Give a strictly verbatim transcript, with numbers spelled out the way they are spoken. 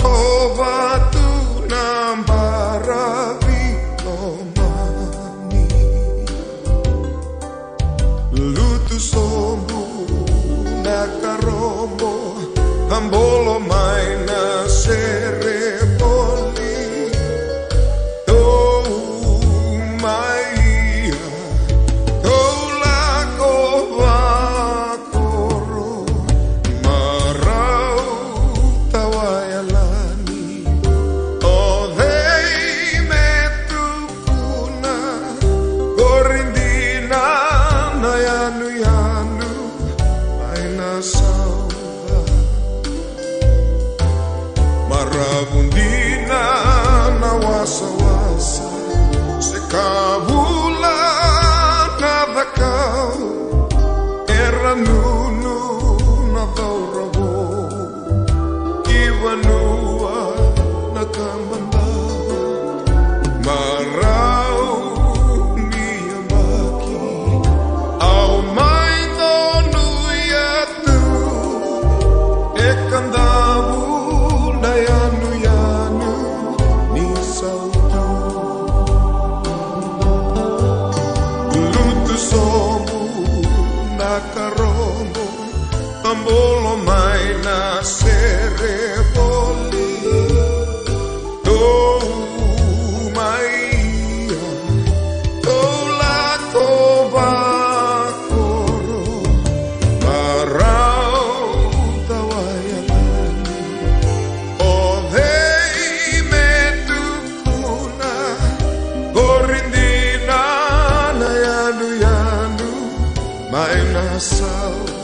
Kova tu na baravi lomani. Lutu sobu na karobo, cabolo mai na sere voli. Tou mai ia, tou lako vakoro, marau tawayalani. O cei me tukuna, qori dina na yanuyanu mai na sauca. Maravu dina na wasawasa, se kavula na cakau, era nunu na cauravou ki vanua na kamadava. Marau ni yabaki au mai donuya tu, e Kadavu na yanuyanu ni sautu. Lutu sobu na karobo, cabolo mai na sere voli. Tou mai ia, tou lako vakoro, marau tawayalani. O cei me tukuna, qori dina na yanuyanu mai na sauca.